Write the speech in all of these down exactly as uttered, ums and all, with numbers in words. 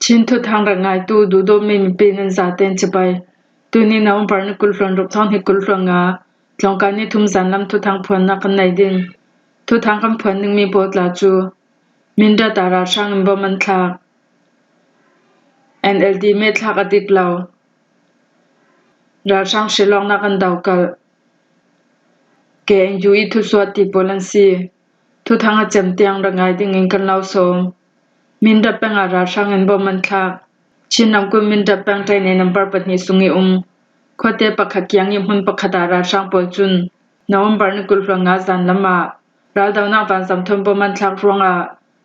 Chin thuthang rak ngaitu duhdawtmi mipi nan zaten cibai. Tuni November ni kul hluan ruk thawng hnih kul hluan nga, tlawngkai ni thum zanlam thuthang phuannak kan nei ding. Thuthang kan phuan dingmi pawl tla cu Mindat ah ralhrang in bom an thlak. N L D methlak a dik lo. Ralhrang hrilawknak an dokalh. K N U i thusuah ti pawl an si. Thuthang a cem tiang rak ngai dingin kan lo sawm. Mindat peng ah ralhrang in bom an thlak. Chin ramkulh Mindat peng ṭainei nambar pahnih sung i um khuate pakhat kiang i hmun pakhat ah ralhrang pawl cun November ni kul hluan nga zanlam ah raldonak vanzam thawn bom an thlak ruangah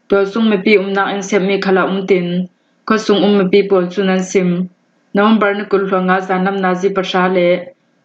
tualsung mipi umnak inn siatmi khal a um tin khuasung um mipi pawl cun an sim. November ni kul hluan nga zanlam nazi pahra le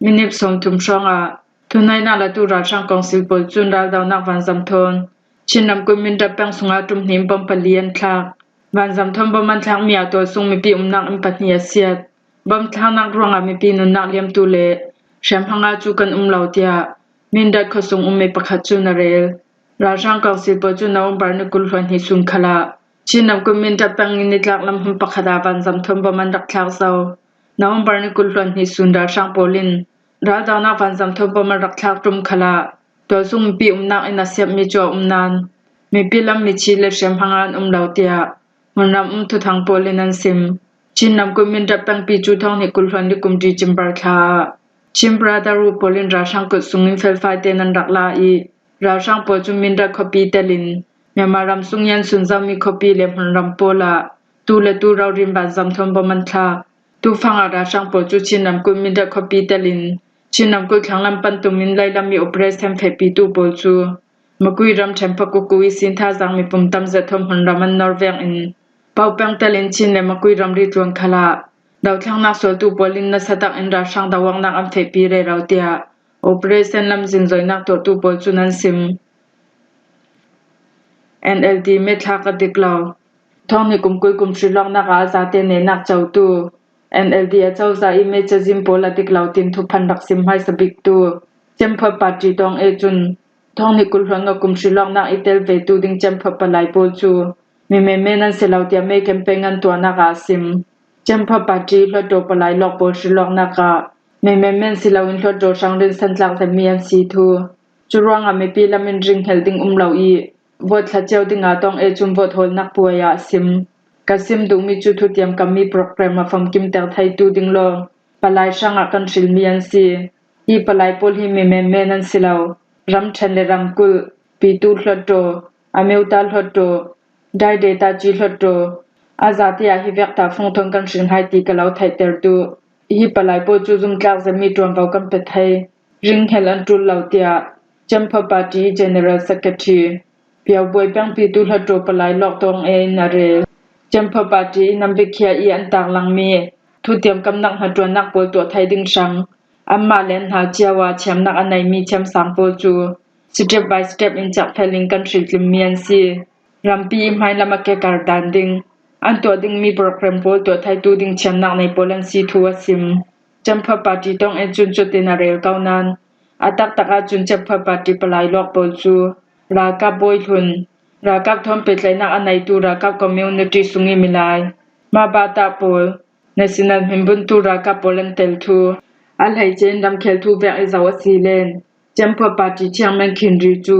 minit sawmthum hrawngah thuneihnak latu ralhrang kawngsil pawl cun raldonak vanzam thawn Chin ramkulh Mindat peng sungah ṭum hnih in bom pali an thlak. Vanzam thawn bom an thlakmi ah tualsung mipi umnak inn pahnih a siat. Bom thlaknak ruangah mipi nunnak liamtu le hriamhma nga cu kan um lo, tiah Mindat khuasung ummi pakhat cun a rel. Ralhrang kawngsil pawl cu November ni kul hluan hnih sun khal ah Chin ramkulh Mindat peng i nitlak lam hmun pakhat ah vanzam thawn bom an rak thlak zo. November ni kul hluan hnih sun ralhrang pawl in raldonak vanzam thawn bom an rak thlak ṭum khal ah tualsung mipi umnak inn a siatmi cu a um nain mipi lam mithi le hriamhma nga an um lo, tiah hmunram um thuthang pawl in an sim. Chin ramkulh Mindat pengpi cu thawng hnih kul hluan li kum December thla ah Chin Brotherhood pawl in ralhrang kut sungin felfai tein an rak la i ralhrang pawl cu Mindat khuapi telin Myanmar ram sung i an sunzomi khuapi le hmunram pawl ah tu le tu rori in vanzam thawn bom an thlak. Tufang ah ralhrang pawl cu Chin ramkulh Mindat khuapi telin Chin ramkulh thlanglam pan tumin leilam i operation fehpitu pawl cu Makui ramṭhen Pakuku i sin thazang mipum tam zet thawn hmunram an nor vek in Paupeng telin Chin le Makui ramri tluan khal ah dothlennak sualtu pawl in nasa tak in ralhrang doawknak an fehpi rero, tiah operation lamzin zoinak tuahtu pawl cun an sim. N L D methlak a dik lo. Thawng hnih kum kul kum hrilawknak ah a zate nehnak cotu N L D acozah i mei cazin pawl a dik lo tin thuphan rak sim hmaisa biktu Cemphuat party tawng e cun thawng hnih kul hluan nga kum hrilawknak i tel vetu ding Cemphuat palai pawl cu mi menmen an si lo, tiah mei campaign an tuahnak ah a sim. Cemphuat party hluttaw palai lawk pawl hrilawknak ah mi menmen si loin hluttaw hrang rinsan tlak zetmi an si thu. Cu ruangah mipi lam in ringhelh ding um lo i vote thla cio dingah tawng e cun vote hawlnak puai ah a sim. Ka sim duhmi cu thutiam kammi program a famkimter theitu ding lawng palai hrangah kan hrilmi an si. Hi palai pawl hi mi menmen an si lo. Ramṭhen le ramkulh, pitu hluttaw, ameuta hluttaw, daideta ci hluttaw, a zate ah hi vek tahfung thawn kan hrilhmai ti ka lo theihtertu hi palai pawl cu zumtlak zetmi ṭuanvo kan pe thei. Ringhelh an ṭul lo, tiah Cemphuat party general secretary Piobuai pengpitu hluttaw palai lawk tawng e in a rel. Cemphuat party i nambikhia i an taklangmi thutiam kamnak hnaṭuannak pawl tuah thai ding hrang anmah le an hna cio ah thiamnak a neimi thiamsang pawl cu step by step in cakfel in kan hriltlimmi an si. Rampi i hmailam a kekar dan ding an tuah dingmi program pawl tuah thaitu ding thiamnak nei pawl an si thu a sim. Cemphuat party tawng e cun cutin a rel ko nain a taktak ahcun Cemphuat party palai lawk pawl cu ralkap bawi hlun, ralkap thawn pehtlaihnak a neitu ralkap community sung i milai, mabata pawl, national hminbuntu ralkap pawl an tel thu a hleice in ramkhel thu vek i zoh a si len Cemphuat party chairman Khin Ri cu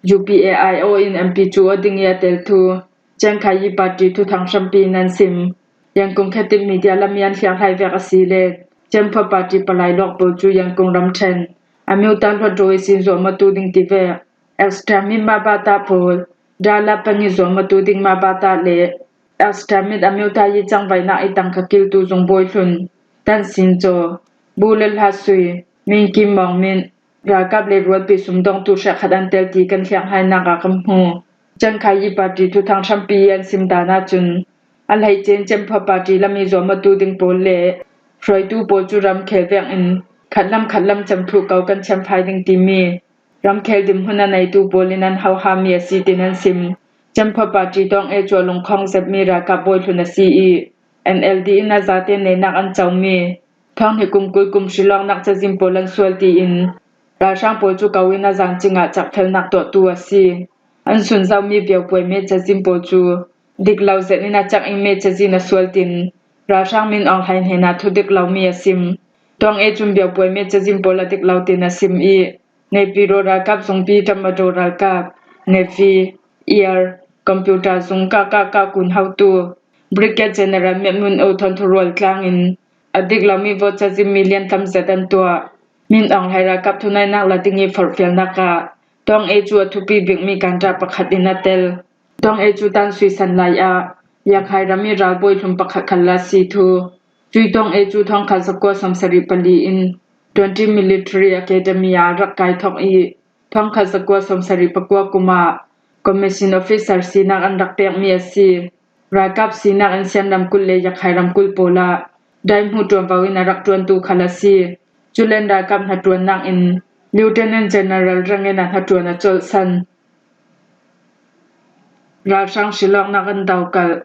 U P A I O in M P cu aw ding i a tel thu Cengkhai i party thuthang hrampi in an sim. Yangkung Khatit media lam i an hliang hlai vek a si le Cemphuat party palai lawk pawl cu Yangkung ramṭhen ameuta hluttaw i sin zuamatu ding ti vek. Extremist mabata pawl, Dala peng i zuamatu ding mabata le extremist ameuta i cangvaihnak i tangka kiltu zungbawi hlun, Tan Sin Caw, Bu le Hla Sui, Min Kim Mawng Min, ralkap le rualpi sumdongtu hrekkhat an tel ti kan hlianghainak ah kan hmu. Cengkhai i party thuthang hrampi i an sim dan ahcun a hleice in Cemphuat party lam i zuamatu ding pawl le hruaitu pawl cu ramkhel vek in khatlam khatlam cem thluh ko kan thiamfai ding timi ramkhel dinhmun a neitu pawl in an hohami a si tin an sim. Cemphuat party tawng e cu a lungkhawng zetmi ralkap bawi hlun a si i N L D in a zate neinak an comi thawng hnih kum kul kum hrilawknak cazin pawl an sual tiin ralhrang pawl cu ko in a zancing ah cakfelnak tuahtu a si. An sunzomi Piobuai mei cazin pawl cu dik lo zet in a cak in mechazin a sual tin, ralhrang Min Aung Hlaing hnenah thudik lo mi a sim. Tawng ei cun biopuai mechazin pawl a dik lo tin a sim i, Naypyidaw ralkap zungpi, Tatmadaw ralkap, Navy, Air, Computer zung kah kah kah kun hotu, Brigade General Myat Myint Aung thawn thurual tlangin a dik lo mi vote cazin mi lian tam zet an tuah. Min Aung Hlaing ralkap thunainak la ding i forhfialnak ah Tawng ei cu a thupi bikmi kanta pakhat in a tel. Tawng ei cu tan suisan lai ah Yakhai ram i ralbawi hlum pakhat khal la si thu. Cui Tawng ei cu thawngkhat zakua sawmsarih pali in twenty Military Academy ah rak kai thawk i, thawngkhat zakua sawmsarih pakua kum ah Commission Officer sinak an rak pekmi a si. Ralkap sinak in Sian ramkulh le Yakhai ramkulh pawl ah daihmu ṭuanvo in a rak ṭuantu khal a si. Culen ralkap hnaṭuannak in Lieutenant General rang in a hnaṭuan a colhsan. Ralhrang hrilawknak an dokalh.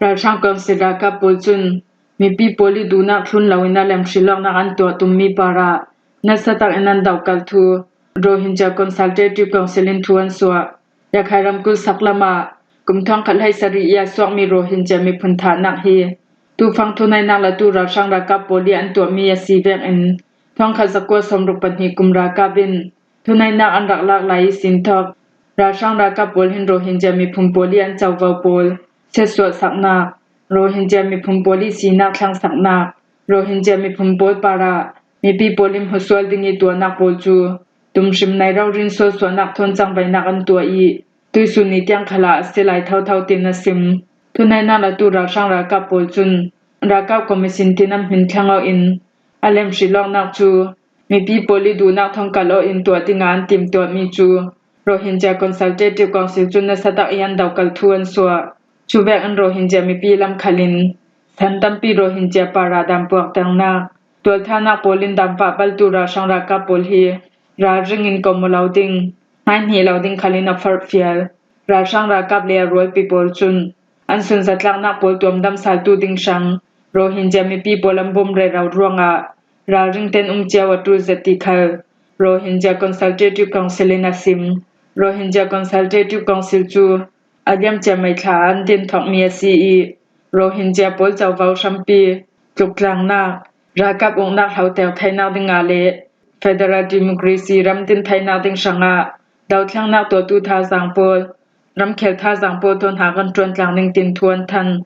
Ralhrang kawngsil ralkap pawl cun mipi pawl i duhnak thlun loin a lem hrilawknak an tuah tummi parah nasa takin an dokalh thu Rohingya Consultative Council in thu an suah. Yakhai ramkulh sak lamah kum thawngkhat hleisarih i a suakmi Rohingya miphun thahnak hi tufang thunainak latu ralhrang ralkap pawl i an tuahmi a si vekin thawngkhat zakua sawmruk pahnih kum ralkap in thunainak an rak lak lai ihsin thawk. Ralhrang ralkap pawl hin Rohingya miphun pawl i an covo pawl siatsuahsaknak, Rohingya miphun pawl i sinak thlengsaknak, Rohingya miphun pawl parah mipi pawl in hmusual ding i tuahnak pawl cu tumhrim nai rori in sualsuahnak thawn cangvaihnak an tuah i, tuihsun ni tiang khal ah a si lai thotho tin a sim. Thunainak latu ralhrang ralkap pawl cun ralkap commission tin an hmin thleng awh in a lem hrilawknak cu mipi pawl i duhnak thawngkal awh in tuah dingah an timtuahmi cu Rohingya Consultative Council cun nasa tak i an dokalh thu an suah. Cuvek in Rohingya mipi lam khal in san tampi Rohingya parah dan puakternak, tualthanak pawl in dan pahpaltu ralhrang ralkap pawl hi ralring in kom aw lo ding, hnaihnih lo ding khal in a forhfial. Ralhrang ralkap le a rualpi pawl cun an sunzatlaknak pawl tuamdam saltu ding hrang Rohingya mipi pawl an bawm rero ruangah ralring ten um cio a ṭul zet ti khal Rohingya Consultative Council in a sim. Rohingya Consultative Council cu a liamcia May thla ah an din thawkmi a si i, Rohingya pawl covo hrampi, tluktlangnak, ralkap uknak hloter theinak dingah le federal democracy ram din theinak ding hrangah dothlennak tuahtu thazaang pawl, ramkhel thazaang pawl thawn hna kan ṭuan tlang ding tin thu an than.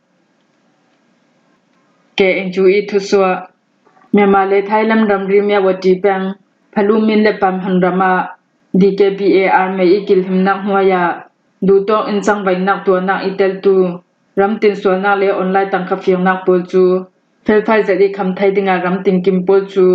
K N U i thusuah. Myanmar le Thailand ramri Myawaddy peng, Phalu Min le Pamhun ram ah D K B A army i kilhimnak hnuai ah duhtawk in cangvaihnak tuahnak i teltu ramtin sualnak le online tangka fiangnak pawl cu felfai zet i kham thei dingah ramtin kim pawl cu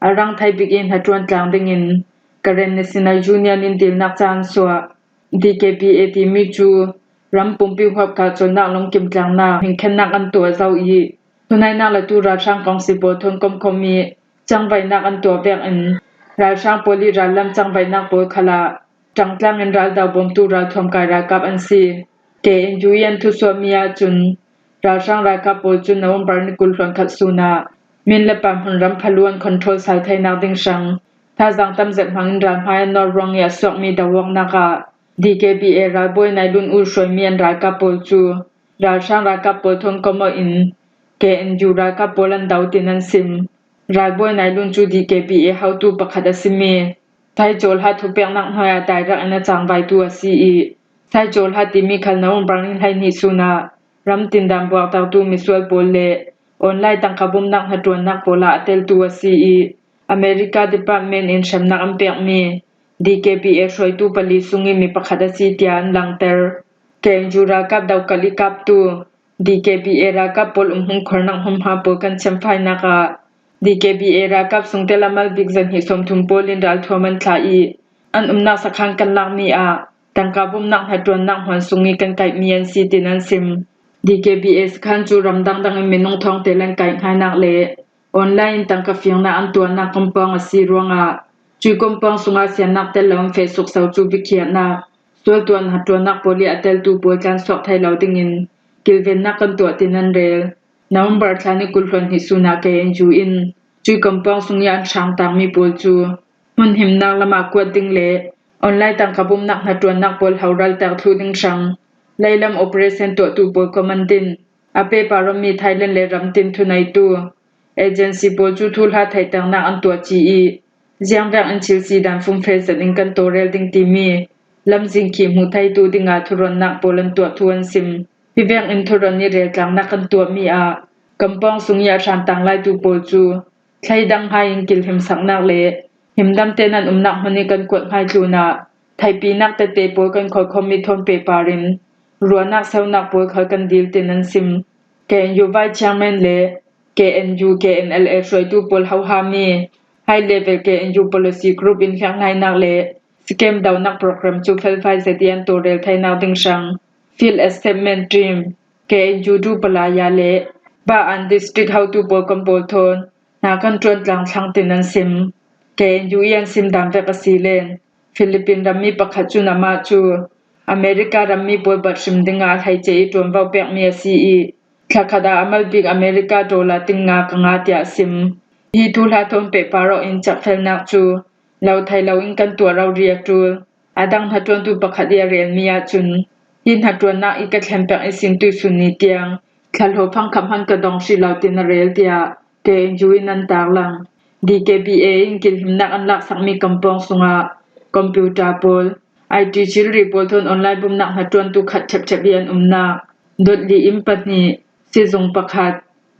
a rang thei bik i hnaṭuan tlang dingin Karen National Union in dilnak ca an suah. D K B A timi cu ram pumpi huap kah colnak lungkim tlangnak hmingkhennak an tuah zo i, thunainak latu ralhrang kawngsi pawl thawn komkom i cangvaihnak an tuah vekin ralhrang pawl i rallam cangvaihnak pawl khal ah ṭangtlang in raldo bawmtu ralthuam kai ralkap an si. K N U i an thusuahmi ahcun ralhrang ralkap pawl cun November ni kul hluan khat sun ah Min le Pamhun ram Phalu an control sal theinak ding hrang thazaang tam zet hmangin ralhmai an nawl ruang i a suakmi doawknak ah D K B A ralbawi Nailun U hruaimi an ralkap pawl cu ralhrang ralkap pawl thawn kom awh in K N U ralkap pawl an do tin an sim. Ralbawi Nailun cu D K B A hotu pakhat a simi Sai Cawlha thupeknak hnuai ah direct in a cangvaitu a si i, Sai Cawlha timi khal November ni hleihnih sun ah ramtin dan buaktertu misual pawl le online tangka bawmnak hnaṭuannak pawl ah a teltu a si i, America Department in hremnak an pekmi D K B A hruaitu pali sung i mi pakhat a si tiah an langter. K N U ralkap dokalh i kaptu D K B A ralkap pawl umhmun khuarnak hmunhma pawl kan chemfainak ah D K B A ralkap sungtel a mal bik zahnih sawmthum pawl in ralthuam an thlah i an umnak sakhan kan lakmi ah tangka bawmnak hnaṭuannak hmuan sung i kan kaihmi an si tin an sim. D K B A sakhan cu ram dangdang in minung thawngte lan kaihhngaihnak le online in tangka fiangnak an tuahnak kompawng a si ruangah cui kompawng sungah siannak tel lo in feh sukso cu bikhiahnak, sualtuah hnaṭuannak pawl i a teltu pawl tlansuak thei lo dingin kilvennak kan tuah tin an rel. November thla ni kul hluan hnih sun ah K N U in cui kompawng sung i an hrang tangmi pawl cu hmunhimnak lam ah kuat ding le online tangka bawmnak hnaṭuannak pawl hloral ter thluh ding hrang leilam operation tuahtu pawl command in a pehpar awmi Thailand le ramtin thuneitu agency pawl cu thuhla theihternak an tuah ci i, ziangvek in thil si dan fumfe zet in kan tawlrel ding timi lamzin khi hmuh theitu dingah thuronnak pawl an tuah thu an sim. Hivek in thuron i reltlangnak kan tuahmi ah kampawng sung i a hran tanglaitu pawl cu thleidang hmai in kilhimsaknak le himdamte nan umnak hmun i kan kuat hmai tlunah theihpinak tete pawl kan khawlkhawmmi thawn pehpar in ruahnak seunak pawl khal kan dil tin an sim. K N U Vice Chairman le K N U K N L A hruaitu pawl hohami High Level K N U Policy Group in hliakhnainak le scam dohnak program cu felfai zet i an tawlrel theinak ding hrang Field Assessment Team, K N U Dupalaya le Ba An District hotu pawl kan pawl thawn hna kan ṭuan tlang thlang tin an sim. K N U i an sim dan vek a si len Philippine rammi pakhat cun amah cu America rammi pawl bat hrim dingah a hleice i ṭuanvo pekmi a si i, thlakhat ah a mal bik America dollar ting nga ka nga tiah a sim. Hi thuhla thawn pehpar awk in cakfelnak cu lo thei lo in kan tuah rori a ṭul. A dang hnaṭuantu pakhat i a relmi ahcun, hi hnaṭuannak i ka thlen pek i sin tuihsun ni tiang thlalhaw fangkhat hman ka dong hrih lo tin a rel tiah K N U in an taklang. D K B A in kilhimnak an laksakmi kampawng sungah computer pawl, I T thilri pawl thawn online bawmnak hnaṭuantu khat ṭhepṭhep i an umnak, dawt li inn pahnih, sizung pakhat,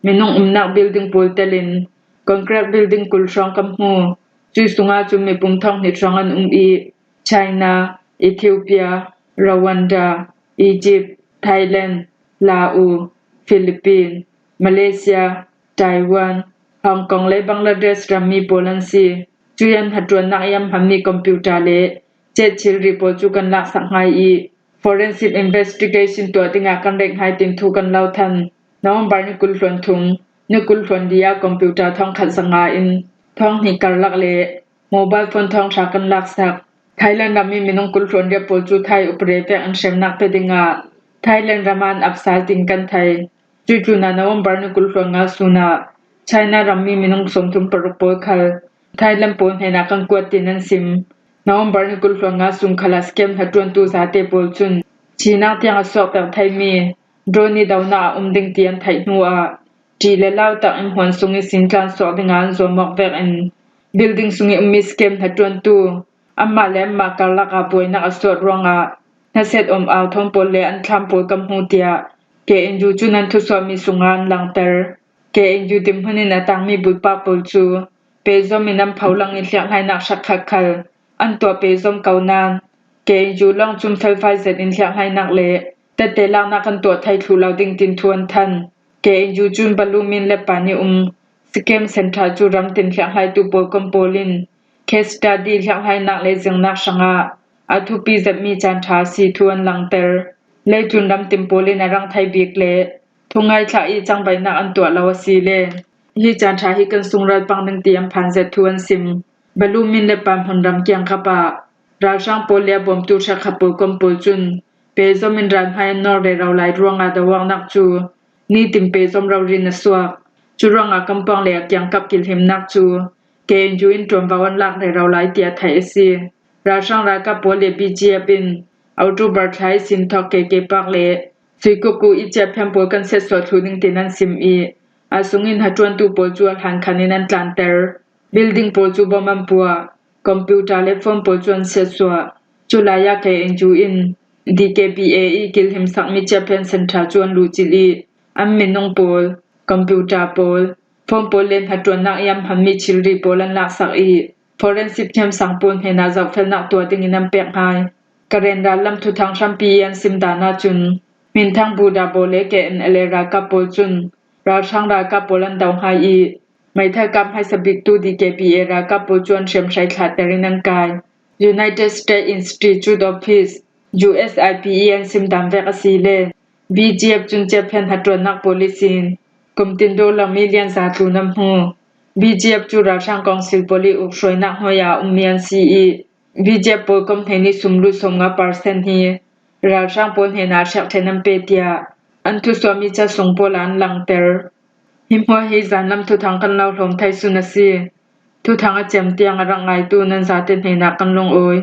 minung umnak building pawl telin concrete building kul hrawng kan hmu. Cui sungah cun mipum thawng hnih hrawng an um i, China, Ethiopia, Rwanda, Egypt, Thailand, Laos, Philippines, Malaysia, Taiwan, Hong Kong le Bangladesh rammi pawl an si. Cui an hnaṭuannak i an hmanmi computer le chet thilri pawl cu kan laksak hngai i, forensic investigation tuah dingah kan rek hngai tin thu kan lo than. November ni kul hluan thum, ni kul hluan li ah computer thawngkhat zanga in thawng hnih karlak le mobile phone thawng hra kan laksak. Thailand rammi minung kul hluan riat pawl cu Thai upre pek in hremnak pe dingah Thailand ram ah an ap sal tin kan thei. Cutlunah November ni kul hluan nga sun ah China rammi minung sawmthum paruk pawl khal Thailand pawl hnenah kan kuat tin an sim. November ni kul hluan nga sun khal ah scam hnaṭuantu zate pawl cun thihnak tiang a suak pek theimi drone i dohnak a um ding ti an theih hnu ah ṭih le lau tak in hmuan sung i sintlan suak dingah an zuam awk vekin building sung i ummi scam hnaṭuantu anmah le anmah karlak ah buainak a suat ruangah hnaset om au thawn pawl le an thlam pawl kan hmu tiah K N U cun an thusuahmi sungah an langter. K N U dinhmun in a tangmi bulpak pawl cu pehzom in an pholang i hliakhnainak hrekkhat khal an tuah pehzom ko nain K N U lawng cun felfai zet in hliakhnainak le tette laknak kan tuah thei thluh lo ding tin thu an than. K N U cun Balumin le Pan i um Scam Center cu ramtin hliakhnaitu pawl kan pawl in case study hliakhnainak le zirnak hrangah a thupi zetmi caan ṭha a si thu an langter. Leitlun ramtin pawl in a rang thei bik le thungai thlah i cangvaihnak an tuah lo a si le hi caan ṭha hi kan sungral pang ding ti an phan zet thu an sim. Balumin le Pan hmunram kiangkap ah ralhrang pawl le a bawmtu hrekkhat pawl kan pawl cun pehzom in ral hmai an nawl rero lai ruangah doawknak cu nitin pehzom rori in a suak. Cu ruangah kan pawng le a kiangkap kilhimnak cu K N U in ṭuanvo an lak rero lai tiah theih a si. Ralhrang ralkap pawl le B G F in October thla i sin thawk K K Park le Suikuku i ciaphian pawl kan siatsuah thluh ding tin an sim i, a sung in hnaṭuantu pawl cu a hlan khan in an tlanter. Building pawl cu bom an puah, computer le phone pawl cu an siatsuah. Culai ah K N U in D K B A i kilhimsakmi ciaphian center cu an luhcilh i, an minung pawl, computer pawl, phone pawl le hnaṭuannak i an hmanmi thilri pawl an laksak i, forensic thiamsang pawl hnenah zohfelnak tuah dingin an pek hngai. Karen rallam thuthang hrampi i an sim dan ahcun, Minthang Buddha Bo le K N L A ralkap pawl cun ralhrang ralkap pawl an do hngai i, meithal kap hmaisa biktu D K B A ralkap pawl cu an hriamhrei thlahter in an kai. United States Institute of Peace, U S I P i an sim dan vek a si le B G F cun ciaphian hnaṭuannak pawl ihsin kumtin dollar million za tlun an hmu. B G F cu ralhrang kawngsil pawl i ukhruainak hnuai ah a ummi an si i, B G F pawl kom hnenih sumlut sawmnga percent hi ralhrang pawl hnenah hriak ṭhen an pe tiah an thusuahmi ca sung pawl ah an langter. Hi hmuah hi zanlam thuthang kan lo hlawm thei sun a si. Thuthang a cem tiang a rak ngaitu nan zate hnenah kan lungawi.